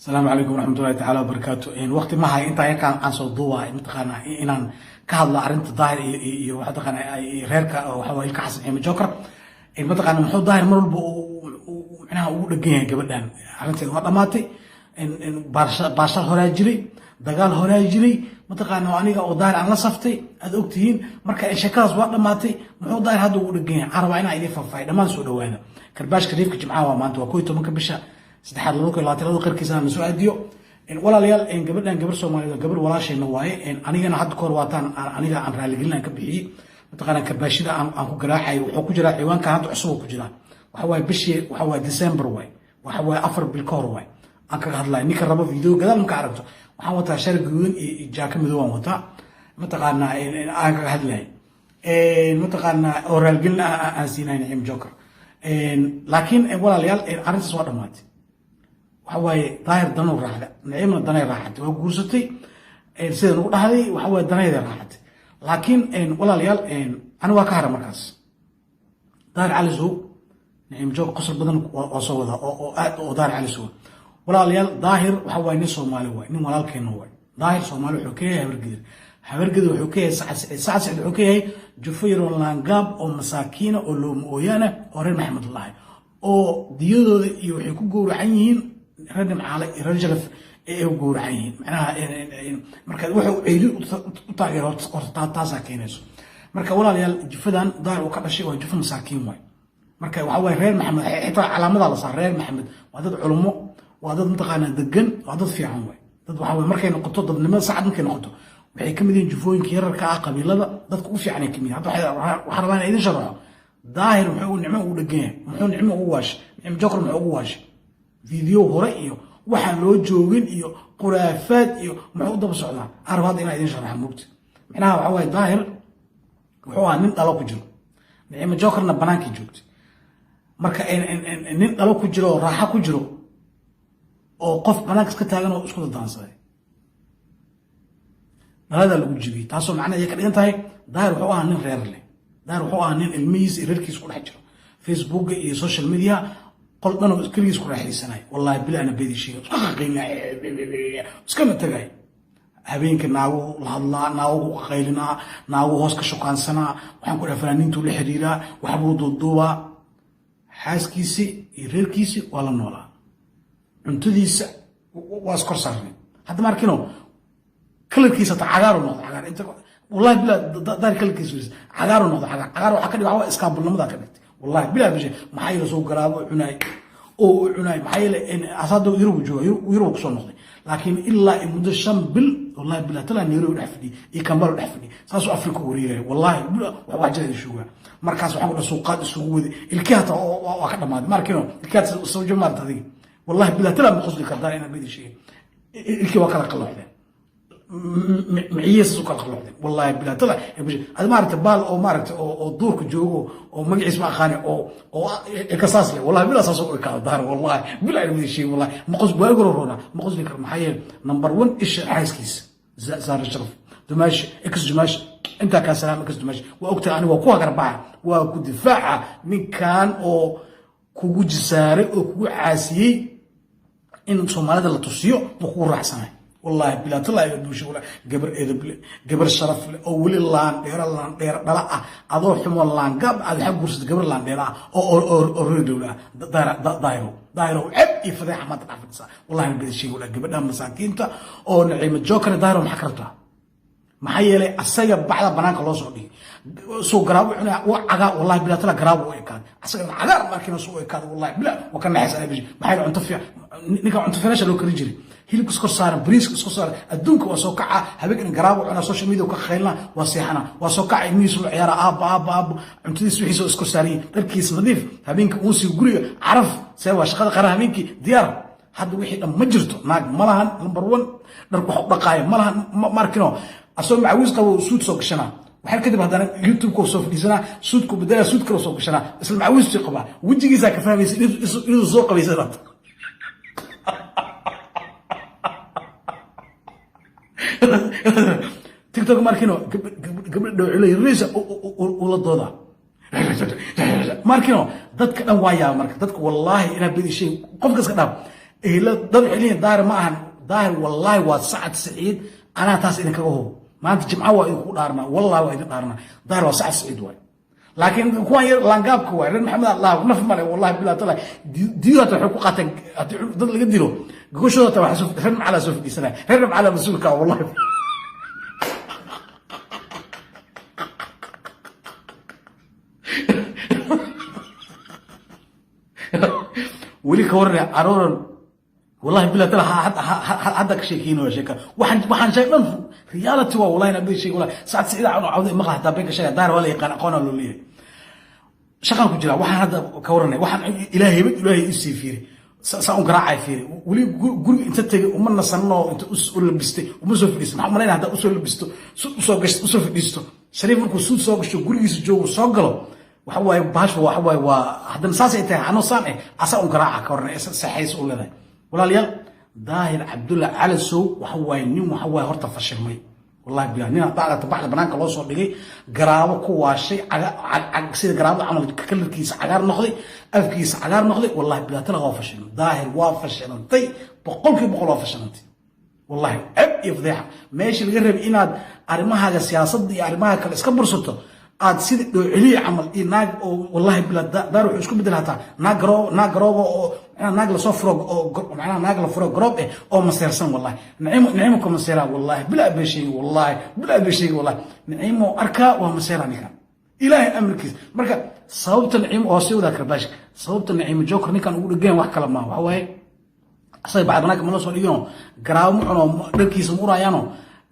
Asalaamu calaykum waraxmatullahi tacaala wabarakaatu. Waqti ma hayo intaa yarkaan aan soo duubahay, mataqaanaa, inaan ka hadlo arrinta Daahir iyo waxa taqaanaa reerka, waxa waa Ilka Xasan Xiime Joker. Mataqaana, muxuu Daahir mar walba micnaha ugu dhegan yahay gabadhan? Arrinteeda waa dhammaatay. Baashal horaa jiray, dagaal horaa jiray, mataqaana, aniga oo Daahir aan la saftay aad ogtihiin. Marka sheekadaas waa dhammaatay. Muxuu Daahir hadda ugu dhegan yahay? Waxaan rabaa inaan idiin faahfaahiyo. Dhammaan soo dhawaada. Karbaashka riifka Jimcaha waa maanta, waa 11-ka bisha saddexaad 2022, qarkiisana na soo aadiyo. Walaalayaal, gabadhan gabar Soomaaliyeed, gabar walaashayna waaye. Anigana hadda kahor waataan aniga aan raaligelin aan ka bixiyey, mataqaana, karbaashida aan ku garaaxay. Wuxuu ku jiraa ciwaanka hadda cusub oo ku jiraa. Waxa waaye bishii, waxa waaye December waaye, waxa waaye 4 bil ka hor waaye aan kaga hadlaya. Ninka rabo video gadaal marka aragto, waxaan wataa shar guduudan iyo jaaka madow aan wataa, mataqaanaa, aan kaga hadlaya, mataqaanaa, oo raaligelin aan siinay Naciim Joker. Laakiin walaalayaal, arrintaas waa dhammaatay. Waxa waaye Daahir danuu raacda, Naciimna danay raaxatay, waa guursatay sida nagu dhahday. Waxa waaye danayda raaxatay. Laakiin walaalayaal, ani waa ka hara markaas Daahir Cali Sow. Naciim Joker qosol badan waa soo wadaa oo aad oo Daahir Cali Sow. Walaalayaal, Daahir waxa waaye nin Soomaali waay, nin walaalkeena waay. Daahir Soomaali wuxuu ka yahay Habargidir, Habargidir wuxuu ka yahay Sacad Siciid, Sacad Siciid wuxuu ka yahay jufo yaroo laangaab oo masaakiina oo looma ooyaana oo reer Maxamed lahay, oo diyadooda iyo waxay ku gowracan yihiin reer Nimcaale iyo reer Jalaf ay u gowracan yihiin. Macnaha, marka wuxuu ceyli u taageero horta taasaa keenayso. Marka walaalayaal, jufadan Daahir uu ka dhashay waa jufo masaakiin waay. Marka waxa waaye reer Maxamed, xitaa calaamadaa la saar. Reer Maxamed waa dad culummo, waa dad, mataqaanaa, degan, waa dad fiican waay. Dad waxa waye markay noqoto dadnimada Sacad markay noqoto, waxay ka mid yihiin jufooyinka yararka ah, qabiilada dadka u fiican ay ka mid yihiin. Hadda waxaan rabaa inaan idin sharaxo Daahir muxuu Nicmo ugu dhegan yahay, muxuu Nicmo ugu waashay, Nicmo Joker muxuu ugu waashay, video hore iyo waxaan loo joogin iyo khuraafaad iyo muxuu u daba socdaa. Arab hadda inaan idin sharaxa mugta. Micnaha waxa waaye Daahir wuxuu ahaa nin dhalo ku jiro, Nicmo Jokerna banaankii joogtay. Marka nin dhalo ku jiro oo raaxo ku jiro oo qof banaanka iska taagan oo isku dadaansaday, dhaladaa lagu jibiyey. Taasoo macnaha ay ka dhigan tahay Daahir wuxuu ahaa nin reer leh. Daahir wuxuu ahaa nin ilmihiisa iyo reerkiisa ku dhex jiro Facebooka iyo social media, qol dhanoo keligiis ku raaxaysanay. Wallahi bila ana beedi sheega, iska qaqaynay, iskama tagay. Habeenka naagu la hadlaa, naagu ku qaqaylinaa, naagu hoos ka shukaansanaa. Waxaan ku dhaha fanaaniintuu la xiriiraa, waxbuu duuduubaa. Xaaskiisi iyo reerkiisi waa la noolaa, cuntadiisa waa iskor saarnay. Hadda ma arkino kalarkiisa ta cagaaru noqdo, cagaar inta. Wallahi bila Daar kalarkiisa cagaaru noqdo, cagaar cagaar. Waxaa ka dhig waxaa iskaabulnimada ka dhigtay. Wallahi bila bishe, maxaa yeele soo garaabo cunaay oo u cunaay. Maxaa yeele asaada Yurub jooga, Yurub kusoo noqday, laakiin ilaa muddo 5 bil, wallahi bila talaa, Nairobi dhex fadhiyay iyo Kampala dhex fadhiyay, saasuu Afrika u wareegaya. Wallahi wax jira shugaa. Markaas waxaan ku dhaha suuqaad isugu waday, ilkihi hataa waa ka dhamaaday. Markino ilkihi hataa soo maarta adiga. Wallahi bila talaa ma qosli kartaa inaan bedi sheegay. Ilkii waa kala qalloocdeen, miciyihiisas u kala qalloocdeen. Wallahi bila tala ad maaragta baal oo maaragta oo duurka joogo oo magaciis ma aqaani oo ekasaas leh. Wallahi bila saas u ekaada Daar. Wallahi bila inaan bedi sheegay, wallahi ma qos waa igoro roona, ma qosli karo. Maxaa yeele number one isha xaaskiisa Saara Sharaf Dumaashi, ex Dumaashi, intaa kaa salaam. Ex Dumaashi, waa ogtahay, ani waa ku hagarbaxa, waa ku difaaca ninkan oo kugu jisaaray oo kugu caasiyey in Soomaalida la tusiyo buu kugu raacsanay. Wallahi bilaatala bulsho, gabar edeble, gabar sharaf leh oo weli laan dheero, laan dheero dhala ah, adoo xumo laangaab aad waxaa guursatay gabar laan dheero ah oo reer dowla ah. Daahiro, Daahiro, ceb iyo fadeexa maanta dhex fadhisaa. Wallahi na beda sheegi, gabadha masaakiinta oo Naciimo Joker, Daahiro maxaa ka rabtaa? Maxaa yeelay asaga bacda banaanka loo soo dhigay soo garaabo cunaa waa cagaa. Wallahi bilaatala garaabo u ekaaday asaga cagaar markiina soo ekaaday. Wallahi bila waa ka naxaysa bishi. Maxaa yeelay cunto fiican ninka, cunto fiican loo karin jiray, hilibka iskor saaran, bariiska iskor saaran, adduunka waa soo kaca. Habeenkan garaabo cunaa, social media ka khaylna, waa seexana, waa soo kaca, ilmihiisu la ciyaara, aabba aabba aabba, cuntadiis wixiisa iskor saaran yihiin, dharkiis nadiif, habeenka uunsiga guriga caraf see waa shaqada qaran, habeenkii diyaar. Hadda wixii dhan ma jirto. Naag ma lahan, number one dharku wax u dhaqaayo ma lahan. Ma arkino asoo macawiis qabo suud soo gashanaa. Waxaa kadib haddana YouTube-ka soo fadhiisanaa, suudku bedelaa, suud kale soo gashanaa, isla macawiistii qabaa. Wejigiisaa ka fahmaysa inuu soo qabaysana. TikTok markino gabdha dhowcilay riisa ula doodaa markino dadka dhan waa yaaba. Marka dadka wallaahi inaa bedi shay qofka iska dhaaf. Ehla dad waxay leeyihin Daahir ma ahan. Daahir wallaahi waa Sacad Saciid. Anaa taas idinkaga hubo. Maanta Jimco waa idinku dhaarnaa, wallahi waa idin dhaarnaa. Daahir waa Sacad Saciid waay, laakiin kuwan yar laangaabka waay, reer Maxamed Allah naf male. Wallahi bilaa tala diidu hata waxay ku qaateen haddii dad laga dilo gogoshooda hata waxaa reer Macalaa soo fadhiisanaya, reer Macalaa mas-uulka ah wallahi. Weli ka warran carooran, wallahi bilaa tala hadda ka sheekeynaya sheeka. Waxaan sheeg dhan reality waa, wallahi nabi sheeg, wallahi Sacad Siciid aan cawda maqla hataa been ka sheegay. Daar waa la yaqaan, aqoon loo leeyahay, shaqaan ku jira. Waxaan hadda ka waranay, waxaan Ilaahay hebad Ilaahay i sii fiiri saa un garaacay. Fiiri weli guriga inta tegay uma nasanno, inta u labistay uma soo fadhiisto. Maxaa umalaynaya haddaa usoo labisto, usoo gashto, usoo fadhiisto? Shariif markuu suud soo gasho, gurigiisa joogo, soo galo, waxa waaye bahashu waxa waaye waa haddana saasay tahay anoo saan eh asaa un garaaca. Ka waranay saxays u leedahay. Walaalayaal, Daahir Cabdulla Calasow waxa waaye nin waxa waaye horta fashilmay, wallahi bilaa nin hadda baxda banaanka loo soo dhigay, garaabo ku waashay, sida garaabada camal kalarkiisa cagaar noqday, afkiisa cagaar noqday. Wallahi bilaa tala waa fashilmay. Daahir waa fashilantay, 100% waa fashilantay. Wallahi ceb iyo fadeexa. Meesha laga rabay inaad arrimahaaga siyaasadda iyo arrimaha kale iska bursato, aad sida dhooceliye camal iyo naag oo wallahi bilaa daar wuxuu isku bedel hataa naag garoo, naag garooba oo macnaha naag lasoo furo oo macnaha naag la furo garoob eh oo maseersan. Wallahi Naciimo, Naciimo ka maseeraa, wallahi bilaa bee sheegi, wallahi bilaa bee sheegi, wallahi Naciimo arkaa waa maseeraa ninkan, Ilaahay amarkiisa. Marka sababta Naciimo oo sii wadaa karbaash, sababta Naciimo Joker ninkan ugu dhegan wax kale maaha. Waxa waaye asaga bacd banaanka ma loo soo dhigino, garaabo ma cuno, dharkiisa ma urayaano.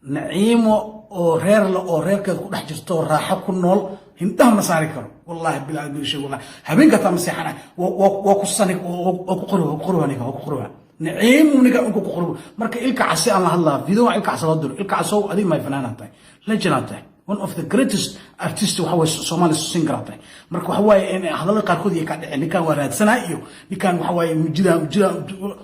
Naciimo oo reer le oo reerkeeda ku dhex jirto oo raaxo ku nool hindhaha ma saari karo. Wallahi bilaa bilshay, wallahi habeenka taa ma seexana. Waa ku sani, waa ku qori, waa ku qori ninka, waa ku qori Naciimo ninka unka ku qori. Marka Ilka Casi aan la hadlaa, video Ilka Casi loo diro. Ilka Casow, adiga may fanaanaa tahay, legend aad tahay, one of the greatest artist waxa waye Somali singer aad tahay. Marka waxa waaye in hadallada qaarkood iyo ka dhicin ninkan waa raadsanaa iyo ninkan waxa waaye mujida mujida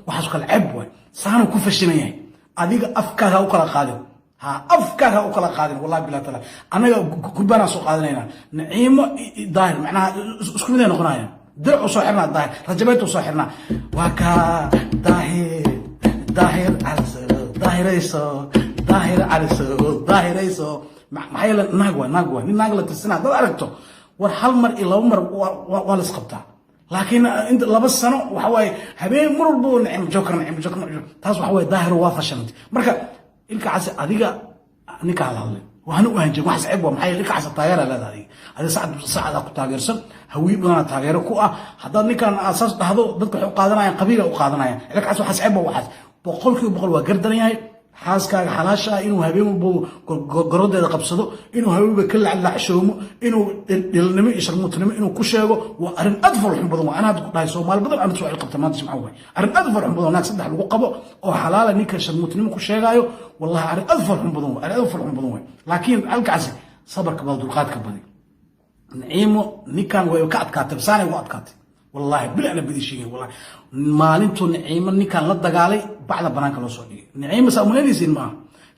waxaas kale ceeb waay. Saanu ku fashilan yahay, adiga afkaaga u kala qaadin, ha afkaaga u kala qaadin. Wallahi bilaa tala anaga gurbaanaan soo qaadanaynaa. Naciimo Daahir macnaha isku mid ay noqonayaan. Dirac u soo xirnaa, Daahir rajabeet u soo xirnaa. Waa kaa Daahir, Daahir Caliso, Daahirayso, Daahir Caliso, Daahirayso. Maxaa yeele naag waa naag, waa nin naag la tirsanaa. Dad aragto war hal mar iyo laba mar waa la isqabtaa, laakiin inta 2 sano waxa waaye habeen mar walba Nacim Joker, Nacim Joker, Nacim. Taas waxa waaye Daahir waa fashilantay. Marka Ilka Casi adiga ninka la hadlay waxaana u hanjay wax ceeb waa. Maxaa yeele Ilka Casi taageera leedahay adiga, sacad sacadaa ku taageersan, Hawiye badanaa taageero ku ah. Haddaad ninkan asaas dhahdo, dadka waxay u qaadanayaan qabiila u qaadanayaan. Ilka Casi waxaas ceeb waa, waxaas 100% waa gardaran yahay. Xaaskaaga xalaasha ah inuu habeen walba garodeeda qabsado, inuu habeen walba ka laclacshoomo, inuu dhilnimo iyo sharmuutnimo inuu ku sheego, waa arrin aad falxun badan. Waa anaa hadda ku dhahay, Soomaali badan arrintaas waa qabta. Maanta Jimco waay, arrin aad falxun badan. Naag saddex lagu qabo oo xalaala ninka sharmuutnimo ku sheegaayo, wallahi arrin aad falxun badan waay, arrin aad falxun badan waay. Laakiin Alkacasi sabarka bada, dulqaadka badi. Naciimo ninkan way ka adkaatay, saanay ugu adkaatay. Wallahi bil ana bidi sheegay, wallahi maalintuu Naciimo ninkan la dagaalay bacda banaanka loo soo dhigay. Naciimo saa umalaynaysiin maaha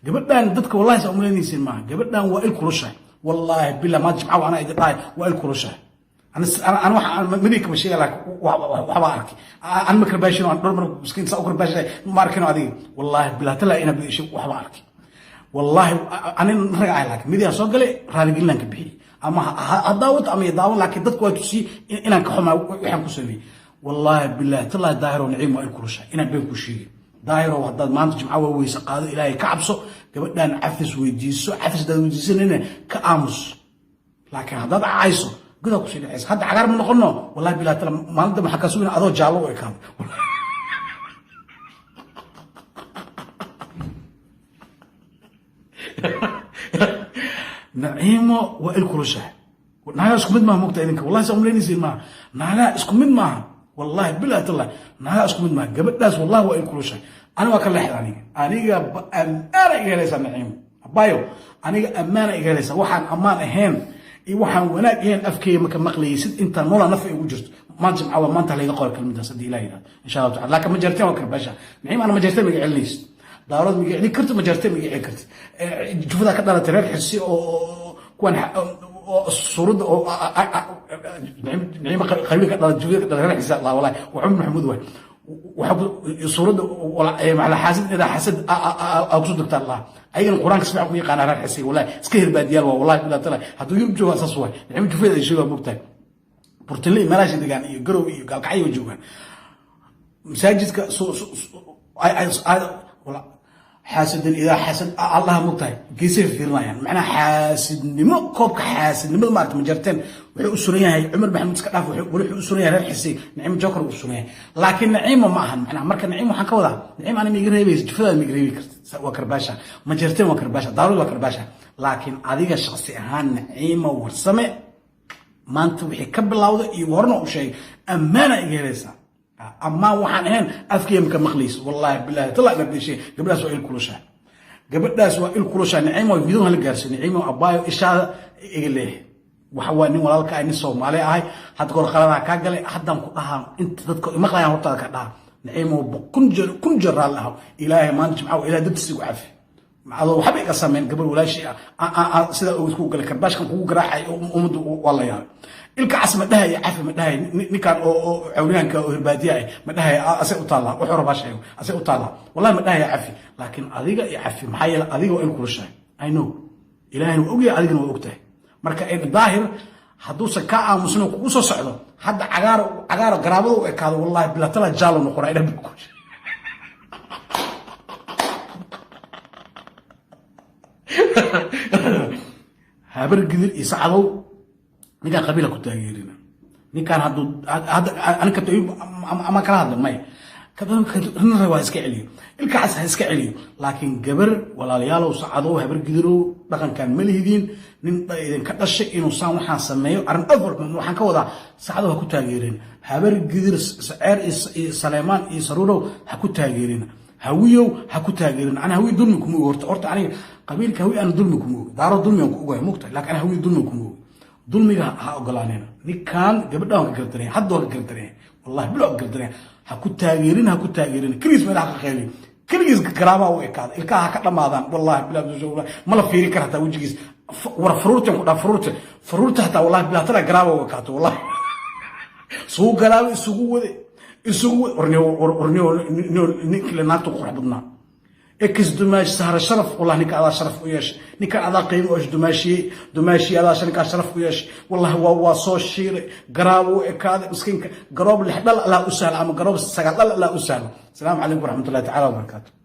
gabadhan dadka, wallahi saa umalaynaysiin maaha gabadhan. Waa il kulushahay, wallahi bila maanta Jimca anaa idin dhahay, waa il kulushahay. Ana waxa madi kama sheega, laakiin waxbaa arkay. An ma karbaashin, aan dhowr mar miskiin saa u karbaashin ma arkin adiga. Wallahi bilaa tala ina bidi sheeg waxbaa arkay. Wallahi anin raga ahay, laakiin midiyaan soo galay raaligelinaan ka bixiyey, ama ha daawad ama ya daawan, laakiin dadku waa tusiyey inaan ka xumaa waxaan ku sameeyey. Wallahi billahi tallahi Daahiro Naciim waa il kulushahay, inaan been ku sheegay. Daahirow, haddaad maanta Jimca waa weyse qaado, Ilaahay ka cabso, gabadhan cafis weydiiso. Cafis haddaad weydiisanayna ka aamus, laakiin haddaad cayso godaa kusii dhacaysa. Hadda cagaar ma noqono, wallahi billahi tala maalinta maxaa kaa sugina adoo jaallo u ekaado. Naciimo waa il kulushahay. Naagaha isku mid maaha, mogta idinka, wallahi saa umalaynaysiin maaha. Naagaha isku mid maaha, wallahi bilahi tallahi naagaha isku mid maaha. Gabadhaas wallahi waa il kulushahay. Aniga waa ka leexda, aniga ammaana iga helaysaa. Naciimo abayo, aniga ammaana iga helaysaa. Waxaan ammaan ahayn iyo waxaan wanaag ahayn afkeyga maka maqlaysid intaan noolaa nafa igu jirto. Maanta Jimca waa maanta layga qora kelmadaas haddii Ilaah yidhahdo, insha Allahu tacala. Laakiin ma jarteen waa karbaasha. Naciimo, ana ma jarteen ma iga celinaysid, Daarood ma iga celin karto, ma jarteen ma iga celin kartid. Jufadaa ka dhalatay reer Xirsi oo kuwan suuradda oo Naciimo qabiil ka dhalatay, jufada ka dhalatay reer Xirsi Allah, wallahi waa Cumar Maxamuud waay. Suuradda xaasid idaa xasad aa kusoo degtaa Allah. Ayagana Qur-aanka si fiican ku yaqaanaa. Reer Xisay wallahi iska hirbaadiyaal waa, wallahi bilaa tala. Hadduu Yurub joogaa saas waay. Nicmo jufeed ay sheegaa, mogtahay, Burtinle iyo meelahaas degaan iyo Garow iyo Gaalkacyo joogaan. Masaajidka xaasidin idaa xasad Allaha, mogtahay, geesay fiirinayaan. Macnaha xaasidnimo, koobka xaasidnimada maarata Majarteen wuxuu u suran yahay Cumar Maxamuud iska dhaaf, weli wuxuu u suran yahay reer Xisay. Nicimo Joker uu suran yahay, laakiin Naciimo ma ahan. Macnaha marka Naciimo waxaan ka wadaa, Naciimo ani ma iga reebaysa, jufadaada ma iga reebi karta. Waa karbaasha Majarteen, waa karbaasha Daarood, waa karbaasha. Laakiin adiga shaqsi ahaan, Naciimo Warsame, maanta wixii ka bilowda iyo horna u sheegay, ammaana iga helaysaa. Ammaan waxaan ahayn afkiya maka maqlayso. Wallahi bilahi tala gabdhishay, gabadhaas waa il kulushaa, gabadhaas waa il kulushaa. Naciimo video hala gaarsiyo. Naciimo abaayo, ishaada iga leeyahay. Waxa waa nin walaalka ah, nin Soomaali ahay. Hadda goor qaladaa kaa galay, haddaan ku dhahaa inta dadka maqlayaan hortaada ka dhaha: Naciimo, 1000 jeer, 1000 jeer raalli ahaw. Ilaahay maanta Jimca, Ilahay dartiisa igu cafi. Adoo waxba iga sameyn, gabar walaashii ah sida uu isku galay, karbaashkan kugu garaacay, ummaddu waa la yaabay. Ilka Cas ma dhahaya cafi, ma dhahaya ninkan oo cawriyaanka oo hirbaadiya ah, ma dhahaya. Asay u taallaa, wuxuu rabaa sheego, asay u taallaa. Wallahi ma dhahaya cafi, laakiin adiga iyo cafi. Maxaa yeele adiga waa il kulushahay. I know, Ilaahayna waa ogyahay, adigana waa ogtahay. Marka Daahir hadduusan kaa aamusin oo kugu soo socdo hadda cagaar cagaar garaabada u ekaado, wallahi bilatala jaalo noqonaa ina. Habar Gidir iyo Sacdow, ninkaan qabiila ku taageerina. Ninkaan hadduu hadda anika ama kala hadla maya, rin waa iska celiyo, Ilkacaas ha iska celiyo. Laakiin gabar walaalayaalow, Sacadow, Habar Gidirow, dhaqankan ma lihidiin. Nin idinka dhashay inuu saan waxaan sameeyo arrin afar. Waxaan ka wadaa, Sacdow ha ku taageerin, Habar Gidir, Saceer iyo Saleemaan iyo Saruurow ha ku taageerin, Hawiyow ha ku taageerin. Ani Hawiy dulmi kuma ogi. Horta aniga qabiilka Hawiy aan dulmi kuma ogi. Daaro dulmigan ku ogahay, mugtahay, laakiin ani Hawiy dulmi kuma ogi. Dulmiga ha ogolaanina. Ninkan gabadha waan ka gardaraya, hadda waan ka gardaraya, wallahi bilo ka gardaraya. Ha ku taageerin, ha ku taageerin. Keligiis meelaha ka qayliyo, keligiis garaabaha u ekaada, ilkaha ha ka dhamaadaan. Wallahi bilaa ma la fiiri kara hataa wejigiis. War faruurtan ku dhaa, faruurta, faruurta hataa, wallahi bilaa tala garaaba u ekaato. Wallahi suu garaaba isugu wade, isugu wade. Warniyo ninkii naagta qurux badnaa ex dumaash Sahra Sharaf, wallahi ninka adaa sharaf u yeeshay, ninkan adaa qiimo u dumaashiyey, dumaashiyey adaa ninkaa sharaf u yeeshay. Wallahi waa soo shiiray, garaabo u ekaaday miskiinka. Garoob lix dhal Allah u sahlo ama garoob sagaal dhal Allah u sahlo. Asalaamu calaykum waraxmatullahi tacaala wabarakaatu.